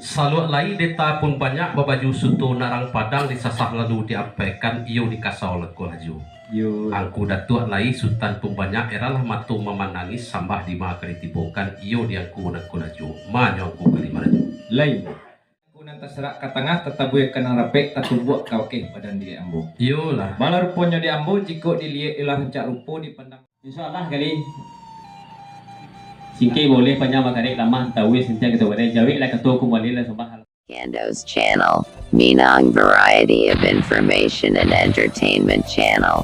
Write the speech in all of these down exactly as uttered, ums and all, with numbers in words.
Saluak lai deta pun banyak babaju suto narang padang disasah lalu diampaikan iyo dikasau leko laju. Yo. Angku Datuak lai Sutan pun banyak eralah mato mamanangih sambah di ma ka ditibokan iyo di angku nan ko laju. Manyo angku Kali Marajo. Lai. Angku nan taserak ka tangah, tatabuih ka nan rapek, tatumbuak ka bakeh badan diri ambo. Iyolah. Bala ruponyo di ambo, jikok diliek ilah rancak rupo dipandang. Insya Allah kali. Singkek boleh, panjang bakarek, lamah taweh, santiang kito badai, jawek lah kato kumbali lah sambah. Yando's Channel, Minang Variety of Information and Entertainment Channel.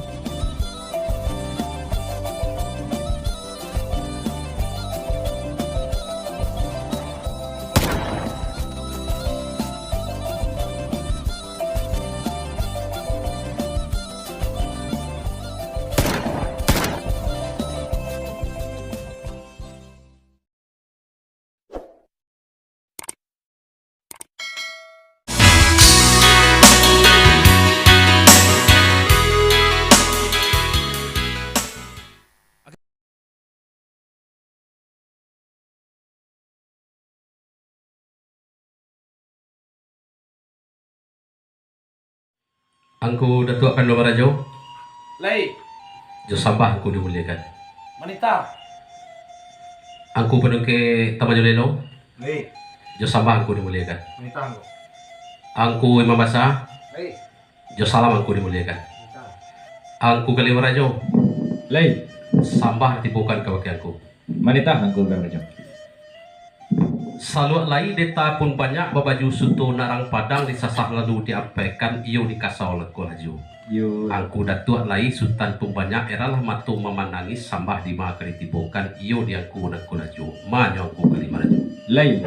Angku Datuak Kando Barajo. Lai. Jo sambah angku dimuliakan. Manitah. Angku Panungkek Tamajo Lelo. Lai. Jo sambah angku dimuliakan. Manitah angku. Angku Imam Basa. Lai. Jo salam angku dimuliakan. Manitah. Angku Kali Marajo. Lai. Sambah tibokan ka bakeh angku. Manitah angku Kali Marajo. Saluak lai deta pun banyak babaju suto narang padang disasah lalu diampaikan iyo dikasau leko laju. Yo. Angku Datuak lai Sutan pun banyak eralah mato mamanangih sambah di ma ka ditibokan iyo di angku nan ko laju. Manyo angku Kali Marajo. Lai.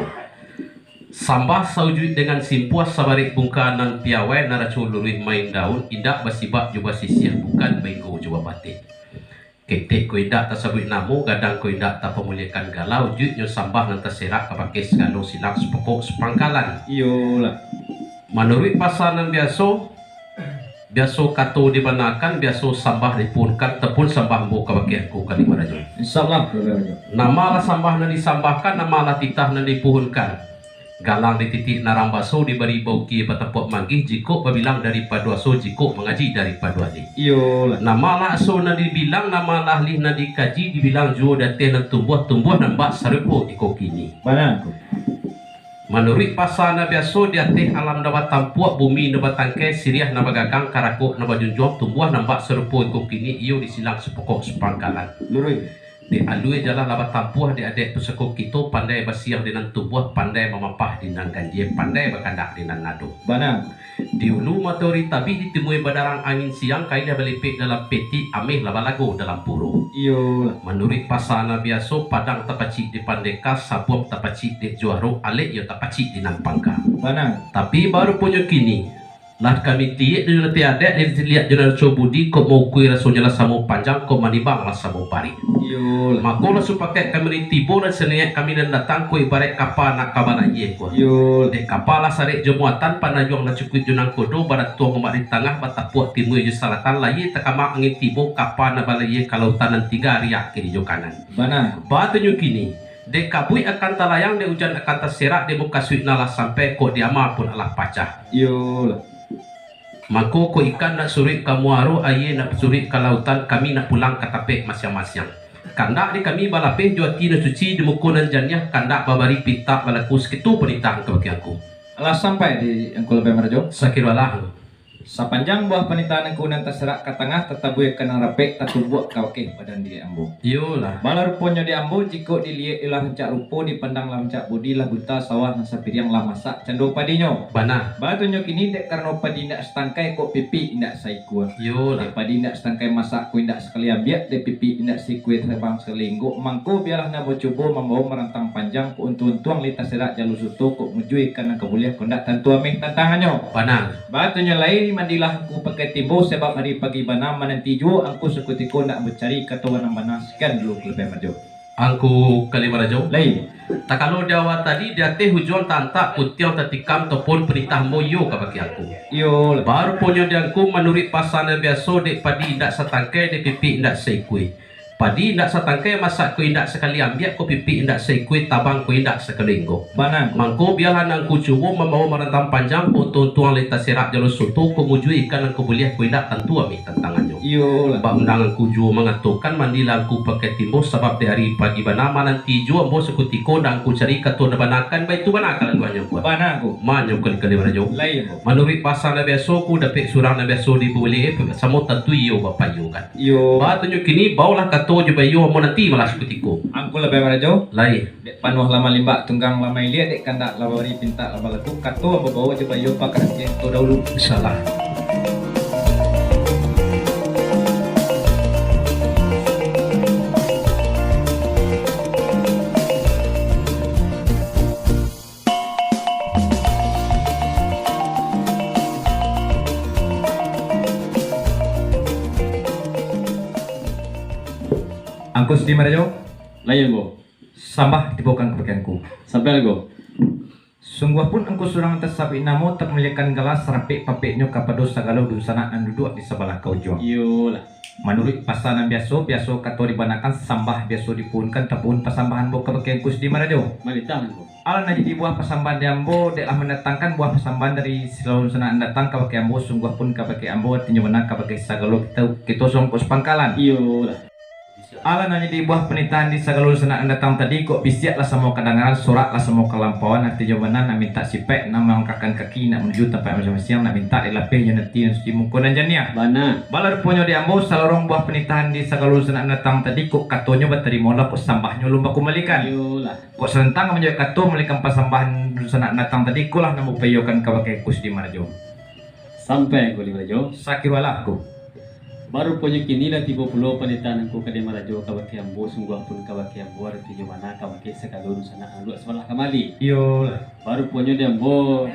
Sambah saujuik dengan simpuah sabarek bungka nan piawai naraco luruih main daun, indak basibak jo basisiah, bukan bainggo jo babateh. Ketek ko indak tasabuik namo, gadang ko indak tapamuliakan gala, ujuiknyo sambah nan taserak ka bakeh sagalo silang sapokok sapangkalan. Iyolah. Manuruik pasa nan biaso, biaso kato dibanakan, biaso sambah dipuhunkan, tepun sambah ambo ka bakeh angku Kali Marajo. Insyaallah, Kali Marajo. Namalah sambah nan disambahkan, namalah titah nan dipuhunkan. Galang dititik narang baso, dibari baukia batapuak manggih, jikok babilang daripado aso, jikok mangaji daripado alih. Iyolah. Namalah aso nan dibilang, namalah alih nan dikaji, dibilang juo di ateh nan tumbuah, tumbuah nan bak sarupo iko kini. Bana tu. Manuruik pasa nan biaso, di ateh alam nan batampuak, bumi nan batangkai, siriah nan bagagang, karakok nan bajunjuang, tumbuah nan bak sarupo iko kini, iyo di silang sapokok sapangkalan. Luruih. Dek alua jalan lah batampuah, dek adek pusako kito, pandai basiang di nan tumbuah, pandai mamapah di nan ganjie, pandai bakandak di nan ado. Bana. Di ulu matoari tabik, ditimui badarang angin siang, kain lah balipek dalam petik, ameh lah balago dalam puro. Iyolah. Manuruik pasa nan biaso, padang tapacik di pandeka, sabuang tapacik dek juaro, alek iyo tapacik di nan pangka. Bana. Tapi baruponyo kini, lah kami tiek di nan tiadek, ditiliak di nan raco budi, kok maukui rasonyo lah samo panjang, kok manibang lah samo parik. Iyolah. Mako lah supakaik kami nan tibo, nan saniaik kami nan datang, kok ibaraik kapa nak ka balayie ko. Iyolah. Dek kapa lah sarek jo muatan, panayuang lah cukuik jo nangkodo, baratuang ombak di tangah, batapuak timua jo salatan, layie takamak angin tibo, kapa nak balayie ka lautan nan tiga, riak kiri jo kanan. Bana. Batunyo kini, dek kabuik akan talayang, dek ujan akan taserak, dek mukasuik nan lah sampai, kok di ama pun alah pacah. Iyolah. Mako, kok ikan nak suruik ka muaro, aia nak suruik ka lautan, kami nak pulang ka tapek masiang-masiang. Kandak di kami balapeh jo ati nan suci, di muko nan janiah, kandak babari pintak balaku, sakitu panitahan ka bakeh angku. Alah sampai di angku Labai Marajo? Sakiro alah. Sapanjang buah panitahan angku nan taserak ka tangah, tatabuih ka nan rapek, tatumbuak ka bakeh badan diri ambo. Iyolah. Bala ruponyo di ambo, jikok diliek ilah rancak rupo, dipandang lah rancak budi, lah buta sawah nan sapiriang, lah masak cando padinyo. Bana. Batunyo kini, dek karano padi indak satangkai, kok pipik indak saikua. Iyolah. Dek padi indak satangkai masak, kok indak sakali ambiak, dek pipik indak saikua tabang sakali inggok, mangko bialah nan bacubo mambawo marantang panjang, kok untuang-untuang lai taserak jalua suto, kok mujua ikan nan ka buliah, kok indak tantu ameh tantangannyo. Bana. Batunyo lai, mandilah angku pakai timbo, sabab ari pagi bana, mananti juo angku sakutiko nak bacari kato nan bana. Sakian dulu Kali Marajo. Angku Kali Marajo. Lai. Takalo di awa tadi, di ateh ujuang taantak putiang tatikam, ataupun panitah ambo iyo ka bakeh angku. Iyo. Baruponyo di angku, manuruik pasa nan biaso, dek padi indak satangkai, dek pipik indak saikua. Padi indak satangkai, masak ko indak sakali ambiak, ko pipik indak saikua, tabang ko indak sakali inggok. Bana. Mangko bialah nan angku cubo mambawo marantang panjang, ko untuang-untuang lai taserak jalo soto, ko mujua ikan nan angku buliah, ko indak tantu amih tantangannyo. Iyolah. Bak undang angku juo mangatokan, mandilah angku pakai timbo, sabab di ari pagi bana mananti juo ambo sakutiko, nan angku cari kato nan bana, kan baitu bana kalaluannyo, Angku. Bana, Angku. Manyo kali-kali barajo. Lai, Angku. Manuruik basa nan biaso, Angku, dapek surang nan biaso dibulek, samo tantu iyo bapayokan. Iyo. Batunyo kini, baolah kato jo baiyo, ambo nanti malah sakutiko. Angku lah bai barajo. Lai. Dek panuah lah malimbak, tunggang lah mailiak, dek kandak lah babari pintak lah balaku, kato ambo bawo jo baiyo pakarantiang tu dahulu. Salah. Angku Sudi Marajo. Lai, Angku. Sambah tibokan kabakeh Angku. Sampai, Angku. Sungguah pun Angku surang tasabuik namo, tapamuliakan gala, sarapek-papeknyo kapado sagalo dunsanak nan duduak di sabalah ka ujuang. Iyolah. Manuruik basa nan biaso, biaso kato dibanakan, sambah biaso dipuhunkan, tapuhun pasambahan ambo kabakeh Angku Sudi Marajo. Manitah, Angku. Alah nan jadi buah pasambahan di ambo, dek lah mandatangkan buah pasambahan dari sagalo dunsanak nan datang kabakeh ambo, sungguah pun kabakeh ambo, artinyo bana kabakeh sagalo kito, kito songkok sapangkalan. Iyolah. Alah nan jadi buah panitahan di sagalo dunsanak nan datang tadi, kok bisiak lah samo kadangaran, sorak lah samo kalampauan, artinyo bana nak mintak sipaik, nak malangkahkan kaki, nak manuju tampek masiang-masiang, nak mintak dilapeh jo nanti nan suci muko nan janiah. Bana. Bala ruponyo di ambo, salorong buah panitahan di sagalo dunsanak nan datang tadi, kok katonyo batarimo lah, kok sambahnyo alun bakumbalikan. Iyolah. Kok sarantang manjawek kato, mamulihkan pasambahan dunsanak nan datang tadi, ikolah nan bapayokan kabakeh Angku Sudi Marajo. Sampai Angku Kali Marajo. Sakiro alah Angku. Baruponyo kini lah tibo pulo panitahan Angku Kali Marajo kabakeh ambo, sungguah pun kabakeh ambo, artinyo bana kabakeh sagalo dunsanak nan duduak sabalah kamari. Iyolah. Baruponyo di ambo,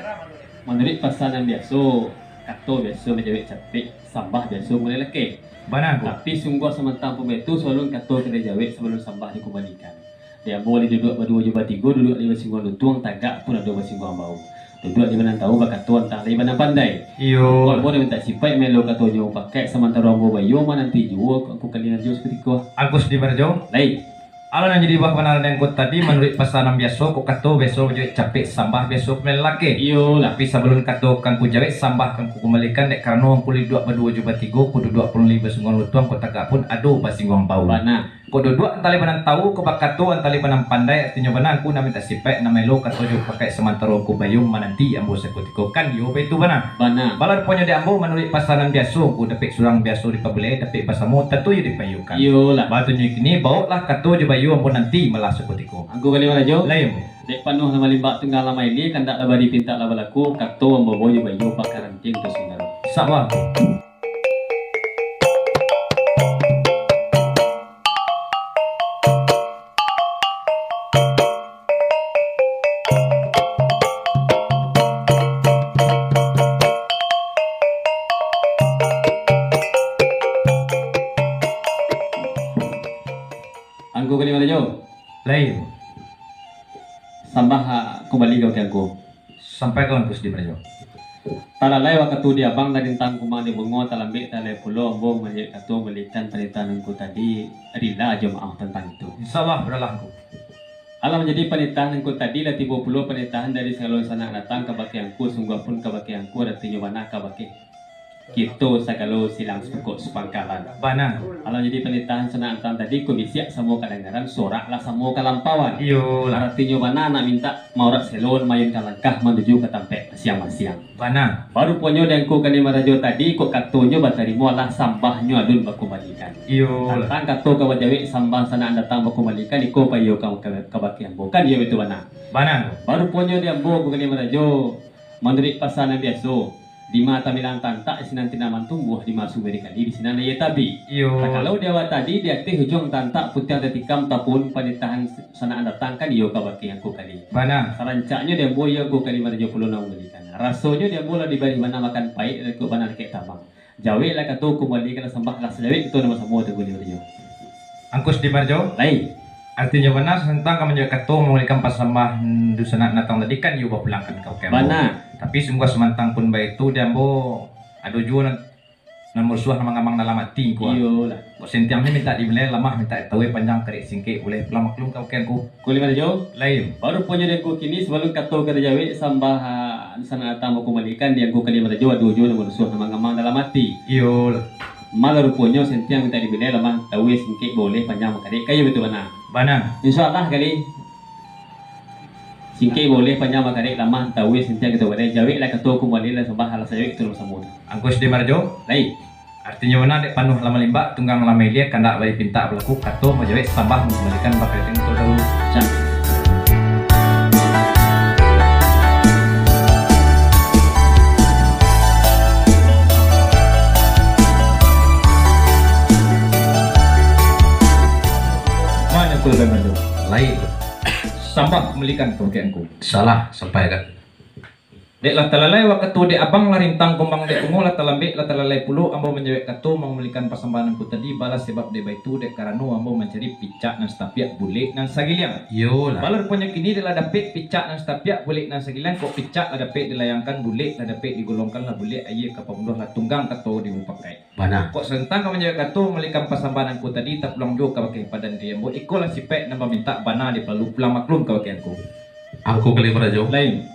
manuruik pasan nan biaso, kato biaso manjawek capek, sambah biaso mulai lakeh. Bana, Angku. Tapi sungguah samantang pun baitu, sabalun kato ka dijawek, sabalun sambah dikumbalikan. Dek ambo lai duduak baduo jo batigo, duduak lai basingguang lutuang, tagak pun ado basingguang bahu. Duduak lai bana nan tahu, bakato antah lai bana nan pandai. Iyo. Kok ambo nak mintak sipaik, maelo katonyo pakai, samantaro ambo baiyo mananti juo, Angku Kali Marajo sakutiko. Angku Sudi Marajo. Lai. Alah nan jadi buah kabanaran Angku tadi, manuruik pasan nan biaso, kok kato biaso manjawek capek, sambah biaso mulai lakeh. Iyolah. Tapi sabalun kato ka Angku jawek, sambah ka Angku kumbalikan, dek karano Angku lai duduak baduo jo batigo, kok duduak pun lai basingguang lutuang, kok tagak pun ado basingguang bahu. Bana. Kok duduak antah lai bana nan tahu, kok bakato antah lai bana nan pandai, artinyo bana Angku nak mintak sipaik, nak maelo kato jo pakai, samantaro Angku baiyo mananti ambo sakutiko, kan iyo baitu bana. Bana. Bala ruponyo di ambo manuruik pasan nan biaso, Angku dapek surang biaso dipabulek, dapek basamo tantu iyo dipayokan. Iyolah. Batunyo kini, baoklah kato jo baiyo ambo nanti malah sakutiko. Angku Kali Marajo. Lai ambo. Dek panuah lah malimbak, tunggang lah mailia, kandak lah bari pintak lah balaku, kato ambo bawo jo baiyo pakarantiang tu singaro. Sambah. Angku Kali Marajo. Lai. Sambah, ah, kumbali ka Angku. Sampai ka Angku Sudi Marajo. Talalai wakatu di abang, tarintang kumbang di bungo, talambek talalai pulo ambo manjawek kato, mamulihkan panitahan Angku tadi, rila jo maaf tantang itu. Insya Allah, baralah Angku. Alah manjadi panitahan Angku tadi, lah tibo pulo panitahan dari sagalo sanak datang kabakeh Angku, sungguah pun kabakeh Angku, aratinyo bana kabakeh kito sagalo silang sukok sapangkalan. Bana. Alah jadi panitahan sanak datang tadi, kok bisiak samo kadangaran, sorak lah samo kalampauan. Iyolah. Aratinyo bana nak mintak maurak selon, maayunkan langkah manuju ka tampek masiang-masiang. Bana. Baruponyo di Angku Kali Marajo tadi, kok katonyo batarimo, alah sambahnyo alun bakumbalikan. Iyolah. Tantang kato ka bajawek, sambah sanak datang bakumbalikan, iko paiyo ka, ka, kabakeh ambo. Kan iyo baitu bana? Bana. Baruponyo di ambo Angku Kali Marajo, manuruik pasan nan biaso, dima tambilang tantak, di sinan tinaman tumbuah, dima sumua dikali, di sinan aia tabik. Iyo. Nah, kalau di awal tadi, di ateh ujuang tantak, putiang tatikam, tapun panitahan sanak datang, kan iyo kabakeh Angku Kali. Bana. Sarancaknyo di ambo iyo Angku Kali Marajo pulo nan mambalikan. Rasonyo di ambo lah dibari bana makan paik, rekuik bana lakek tabang. Jaweklah kato, kumbalikanlah sambah, lah sajawek kito nan basamo tu, Angku Kali Marajo. Angku Sudi Marajo? Lai. Aratinyo bana, santang ka manjawek kato, mamulihkan pasambahan dunsanak datang tadi, kan iyo bapulangkan ka bakeh ambo. Bana. Tapi sungguah samantang pun baitu, di ambo ado juo nan Nan marusuah nan mangamang dalam ati, Angku. Iyolah. Kok sentiang ni mintak dibilai lamah, mintak ditaweh panjang, karek singkek, buliah pulang maklum ka bakeh Angku. Kuli Marajo. Lain. Baru punyo di Angku kini, sabalun kato ka dijawek, sambah, ah, sanak datang bakumalikan di Angku Kuli Marajo, ado juo nan marusuah nan mangamang dalam ati. Iyolah. Malah ruponyo sentiang mintak dibilai lamah, taweh singkek, buliah panjang makarek, kayo baitu bana? Bana. Insya Allah kali. Singkek buliah panjang makarek, lamah taweh sentiang kito badai, jaweklah kato kumalilah sambah alah sajawek kito basamo. Angku Sudi Marajo. Lai. Artinyo bana dek panuah lah malimbak, tunggang lah mailia, kandak bari pintak balaku, kato manjawek sambah mangumalikan bakeh kito dahulu. Siap. Mano Angku Labai Marajo? Lai. Sambah mangumalikan ka bakeh Angku. Salah, sampaikan. Dek lah talalai wakatu dek abang, lah rintang kumbang dek bungo, lah talambek lah talalai pulo, ambo manjawek kato mangumalikan pasambahan Angku tadi, balah sabab dek baitu, dek karano ambo mancari picak nan satapiak, bulek nan sagiliang. Iyolah. Balah ruponyo kini dek lah dapek picak nan satapiak, bulek nan sagiliang, kok picak lah dapek dilayangkan, bulek lah dapek digolongkan, lah bulek aia ka pamuduah, lah tunggang kato dimupakaik. Bana. Kok santang ka manjawek kato mangumalikan pasambahan Angku tadi, tapulang juo ka bakeh padan diri ambo, ikolah sipaik nan bamintak, bana dipalalu pulang maklum ka bakeh Angku. Angku Kuli Marajo. Lain.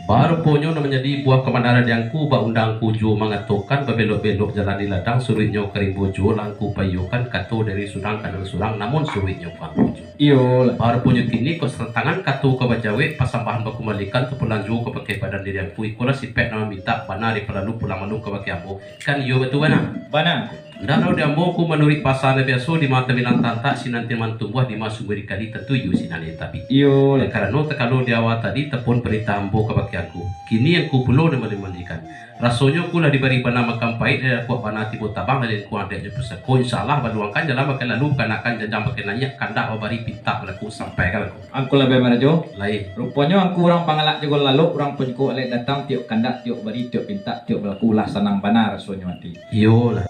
Baruponyo nan manjadi buah kabanaran di Angku, bak undang Angku juo mangatokan, babelok-belok jalan di ladang, suruiknyo ka rimbo juo, lah Angku paiyokan, kato dari surang ka nan surang, namun suruiknyo ka Angku juo. Iyolah. Baruponyo kini kok satantangan kato ka bajawek, pasambahan bakumalikan, tapulang juo ka bakeh padan diri Angku, ikolah sipaik nan bamintak, bana dipalalu pulang maklum ka bakeh ambo. Kan iyo baitu bana? Bana. Ndak doh di ambo Angku, manuruik basa nan biaso, di ma tabilang tantak, sinan tinan tumbuah, di ma sumua dikali, tantu iyo sinan nan tabik. Iyo. Dek karano takalo di awa tadi, tapuan parintah ambo ka bakeh Angku. Kini Angku pulo nan mangumalikan. Rasonyo Angku lah dibari bana makan paik, lah dikuak bana tibo tabang, lah dikuak adek jo pusako. Insya Allah, baluangkan jalan bakeh lalu, bakeh nakan janjang bakeh naiak, kandak babari pintak balaku, sampaikan Angku. Angku Labai Marajo. Lain. Ruponyo Angku urang pangalak juo lalok, urang panyuko alek datang, tiok kandak, tiok bari, tiok pintak, tiok balaku, lah sanang bana rasonyo ati. Iyolah.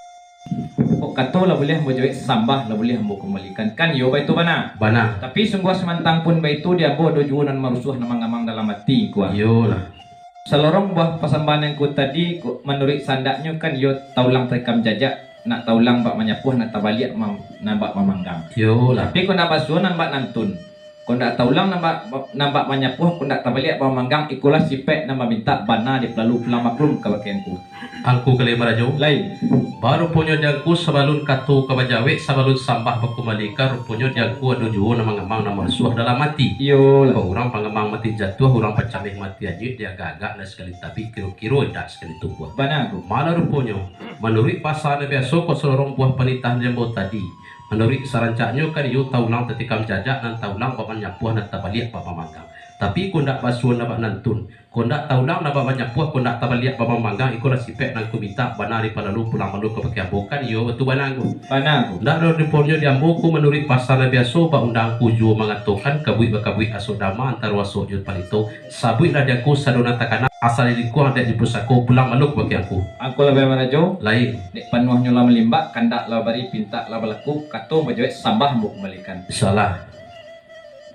Kok kato lah buliah ambo jawek, sambah lah buliah ambo kumalikan, kan iyo baitu bana? Bana. Tapi sungguah samantang pun baitu, di ambo ado juo nan marusuah, nan mangamang dalam ati, Angku. Iyolah. Salorong buah pasambahan Angku tadi, kok manuruik sandaknyo kan iyo taulang tarikam jajak, nak taulang bak manyapuah, nak tabaliak mam-, nan bak mamanggang. Iyolah. Tapi kok ndak basuo nan bak nantun. Kok ndak taulang nan bak, nan bak manyapuah, kok ndak tabaliak bak mamanggang, ikolah sipaik nan bamintak, bana dipalalu pulang maklum ka bakeh Angku. Angku Kuli Marajo. Lain. Baruponyo di Angku sabalun kato ka bajawek, sabalun sambah bakumalikan, ruponyo di Angku ado juo nan mangamang nan marusuah dalam ati. Iyolah. Kok urang pangamang mati jatuah, urang pacameh mati anyuik, diagak-agak nan sakali tabik, kiro-kiro indak sakali tumbuah. Bana tu. Malah ruponyo, manuruik basa nan biaso, kok salorong buah panitahan di ambo tadi. Manuruik sarancaknyo kan iyo taulang tatikam jajak, nan taulang bak manyapuah, nan tabaliak bak mamanggang. Tapi kok ndak basuo nan bak nantun, kok ndak taulang nan bak manyapuah, kok ndak tabaliak bak mamanggang, ikolah sipaik nan Angku mintak, bana dipalalu pulang maklum ka bakeh ambo, kan iyo baitu bana Angku. Bana Angku. Ndak doh ruponyo di ambo Angku, manuruik basa nan biaso, bak undang Angku juo mangatokan, kabuik bakabuik asok dama, antaro asok jo palito, sabuiklah di Angku sado nan takana, asa di lingkuang adek jo pusako, pulang maklum ka bakeh Angku. Angku Labai Marajo. Lain. Dek panuahnyo lah malimbak, kandak lah bari, pintak lah balaku, kato bajawek, sambah ambo kumalikan. Salah.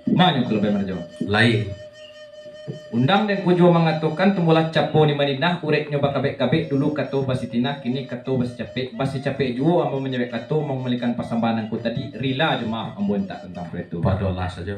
Mano Angku Labai Marajo? Lain. Undang dek Angku juo mangatokan, tumbuahlah capo di Madinah, ureknyo bakabek-kabek, dulu kato basitinah, kini kato basicapek, basicapek juo ambo manjawek kato, mangumalikan pasambahan Angku tadi, rila jo maaf ambo mintak tantang pado itu. Padolah sajo.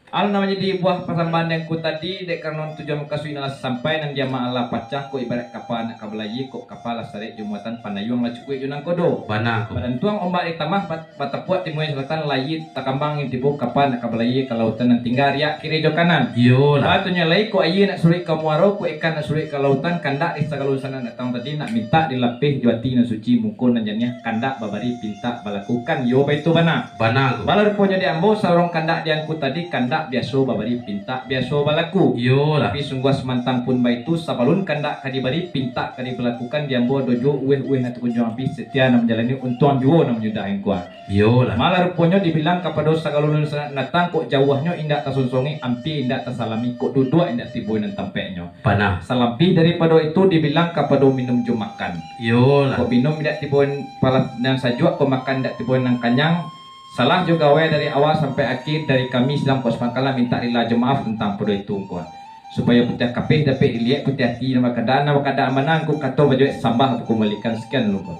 Al nan manjadi buah pasambahan dek Angku tadi, dek karano tujuan mukasuik nan lah sampai, nan diamak alah pacah, kok ibarat kapa nak ka balayia, kok kapa lah sarek jo muatan, pandayuang lah cukuik jo nangkodo. Bana Angku. Badantuang ombak di tamah, bat-, batapuak timua jo salatan, layia takambang angin tibo, kapa nak ka balayia ka lautan, nan tingga riak kiri jo kanan. Iyolah. Batunyo lai, kok aia nak suruik ka muaro, kok ikan nak suruik ka lautan, kandak di sagalo sanak datang tadi, nak mintak dilapeh jo ati nan suci, muko nan janiah, kandak babari pintak balaku, kan iyo baitu bana. Bana Angku. Bala ruponyo di ambo, salorong kandak di Angku tadi, kandak biaso babari, pintak biaso balaku. Iyolah. Tapi sungguah samantang pun baitu, sabalun kandak ka dibari, pintak ka dibalakukan, di ambo ado juo uweh-uweh nan takunjuang abih, setia nan manjalani, untuang juo nan manyudahi Angku. Iyolah. Malah ruponyo dibilang kapado sagalo nan sanak datang, kok jauahnyo indak tasonsongi, ampia indak tasalami, kok duduak indak tibo nan tampeknyo. Bana. Salampih daripado itu dibilang kapado minum jo makan. Iyolah. Kok minum indak tibo pala-, nan sajuak, kok makan indak tibo nan kanyang. Salah jo gawai dari awal sampai akhir, dari kami silang kok sapangkalan mintak rila jo maaf tantang pado itu Angku. Supayo putiah kapeh dapek diliek, putiah ati nan bakadaan, nan bakadaan bana Angku, kato bajawek sambah bakumalikan, sakian dulu Angku.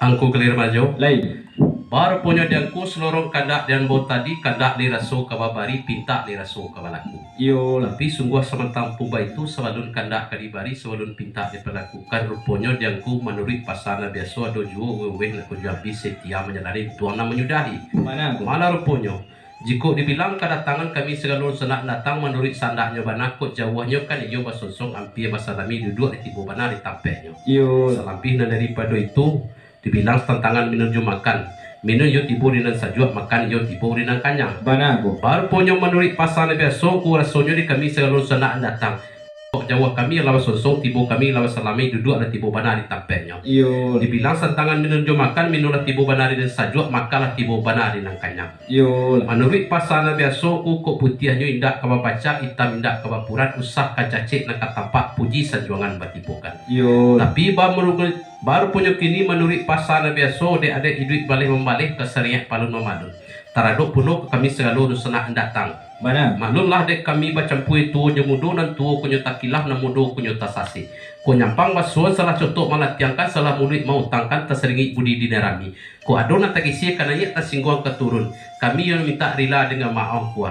Angku Kelir Marajo. Lai. Baruponyo di angku salorong kandak di ambo tadi, kandak lai raso ka babari, pintak lai raso ka balaku. Iyolah. Tapi sungguah samantang pun baitu, sabalun kandak ka dibari, sabalun pintak dipalakukan, ruponyo di angku manuruik pasa nan biaso, ado juo weweh nak kujua abih setia manjalani untuang nan manyudahi. Bana, Angku. Malah ruponyo, jikok dibilang kadatangan kami sagalo sanak datang manuruik sandaknyo bana, kok jauahnyo kan iyo basonsong ampia basalami, duduak lai tibo bana di tampeknyo. Iyo. Salabiah nan daripado itu, dibilang tantangan minun jo makan. Minun iyo tibo di nan sajuak, makan iyo tibo di nan kanyang. Bana, Angku. Baruponyo manuruik pasa nan biaso, Angku, rasonyo di kami sagalo sanak datang. Kok jauah kami lah basonsong, tibo kami lah basalami, duduak lah tibo bana di tampeknyo. Iyo. Dibilang tantangan minun jo makan, minun lah tibo bana di nan sajuak, makan lah tibo bana di nan kanyang. Iyo. Manuruik pasa nan biaso, Angku, kok putiahnyo indak ka babacak, itam indak ka bapuran, usah ka cacek nan ka tampak, puji sanjuangan batibokan. Iyo. Tapi baru-, baruponyo kini manuruik pasa nan biaso, dek adaik iduik baleh mambaleh, ka sariak palun mamalun. Taradok pulo ka kami sagalo dunsanak datang. Bana. Maklumlah dek kami bacampua tuo jo mudo, nan tuo ko nyo takilaf, nan mudo ko nyo tasasek. Kok nyampang basuo, salah cotok malatiangkan, salah muluik mautangkan, tasaringik budi di nan rami. Kok ado nan takisih ka naiak, tasingguang ka turun, kami iyo mintak rila dengan maoh, Angku.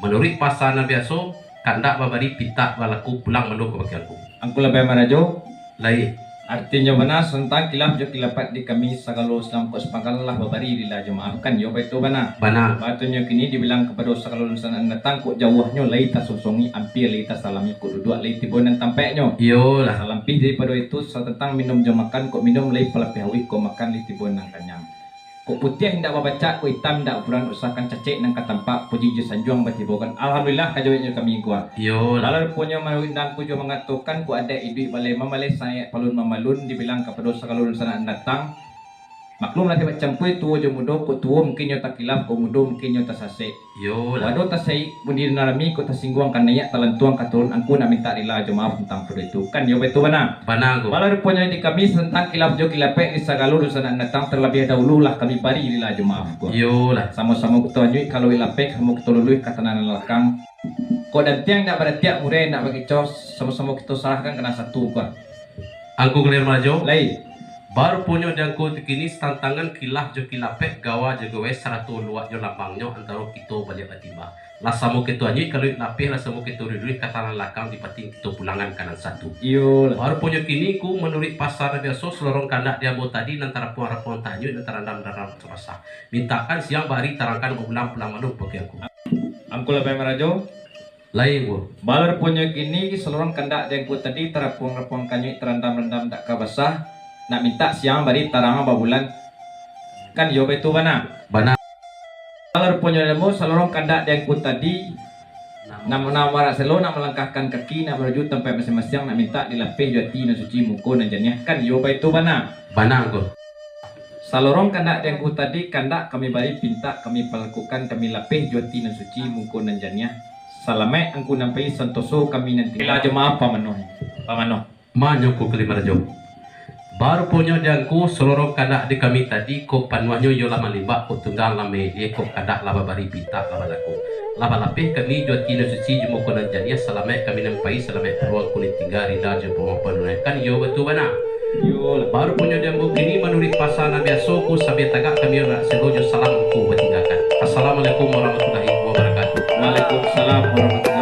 Manuruik pasa nan biaso, kandak babari, pintak balaku, pulang bana ka bakeh Angku. Angku Labai Marajo. Lai. Artinyo bana, santang kilaf jo kilapek di kami sagalo samangkok sapangkalan lah babari rila jo maoh, kan iyo baitu bana? Bana. Baruponyo kini dibilang kapado sagalo dunsanak datang, kok jauahnyo lai tasonsongi, ampia lai tasalami, kok duduak lai tibo nan tampeknyo. Iyolah. Salabiah daripado itu, satantang minum jo makan, kok minum lai palabiah auih, kok makan lai tibo nan kanyang. Kok putiah indak babacak, kok itam indak bapuran, usah ka cacek nan ka tampak, puji jo sanjuang batibokan. Alhamdulillah, ka jaweknyo kami, Angku. Iyo. Baruponyo maundang Angku jo mangatokan, kok adaik iduik baleh mambaleh, sariak palun mamalun, dibilang kapado sagalo dunsanak datang. Maklumlah dek bacampua tuo jo mudo, kok tuo mungkin nyo takilaf, kok mudo mungkin nyo tasasek. Iyolah. Kok ado tasaiak budi di nan rami, kok tasingguang ka naiak, talantuang ka turun, Angku nak mintak rila jo maoh tantang pado itu. Kan iyo baitu bana? Bana, Angku. Baruponyo di kami santang kilaf jo kilapek di sagalo dunsanak datang, talabiah dahulu lah kami bari rila jo maoh, Angku. Iyolah. Samo-samo kito anyuik ka lauik lapeh, samo kito luluih ka tanah nan lakang. Kok dantiang indak baratiak, murai indak bakico, samo-samo kito sarahkan ka nan satu, Angku. Angku Kelir Marajo. Lai. Baruponyo di angku tu kini, satantangan kilaf jo kilapek, gawa jo gawai, sarato luak jo lambangnyo antaro kito baliak batimbang. Lah samo kito anyuik ka lauik lapeh, lah samo kito luluih ka tanah lakang, dipating kito pulangan ka nan satu. Iyolah. Baruponyo kini, Angku, manuruik pasa nan biaso, salorong kandak di ambo tadi, nan tarapuang-rapuang tanyuik, nan tarandam-randam tarasa. Mintakan siang bari, tarangkan babulan, pulang bana ka bakeh Angku. Angku Labai Marajo. Lai, Angku. Baruponyo kini, salorong kandak di angku tadi, tarapuang-rapuang tanyuik, tarandam-randam tak ka basah, nak mintak siang bari, tarang babulan. Kan iyo baitu bana? Bana. Baruponyo namo, salorong kandak di angku tadi, namo-namo arak selo, nak malangkahkan kaki, nak manuju tampaik masiang-masiang, nak mintak dilapeh jo ati nan suci, muko nan janiah. Kan iyo baitu bana? Bana, Angku. Salorong kandak di angku tadi, kandak kami bari, pintak kami palakukan, kami lapeh jo ati nan suci, muko nan janiah. Salamaik angku nan pai, santoso kami nan tingga. Rila jo maoh pamanuah, pamanuah. Mano, Angku Kelir Marajo. Baruponyo di angku, salorong kandak di kami tadi, kok panuahnyo iyo lah malimbak, kok tunggang lah maelie, kok kandak lah babari, pintak lah balaku. Lah balapeh kami jo ati nan suci, jo muko nan janiah, salamaik kami nan pai, salamaik pulo angku nan tingga, rila jo pamanuah. Kan iyo baitu bana? Iyolah. Baruponyo di ambo kini, manuruik pasa nan biaso, Angku, sambia tagak kami arak selo jo salam Angku batinggakan. Assalamualaikum warahmatullahi wabarakatuh. Waalaikumsalam warahmatullahi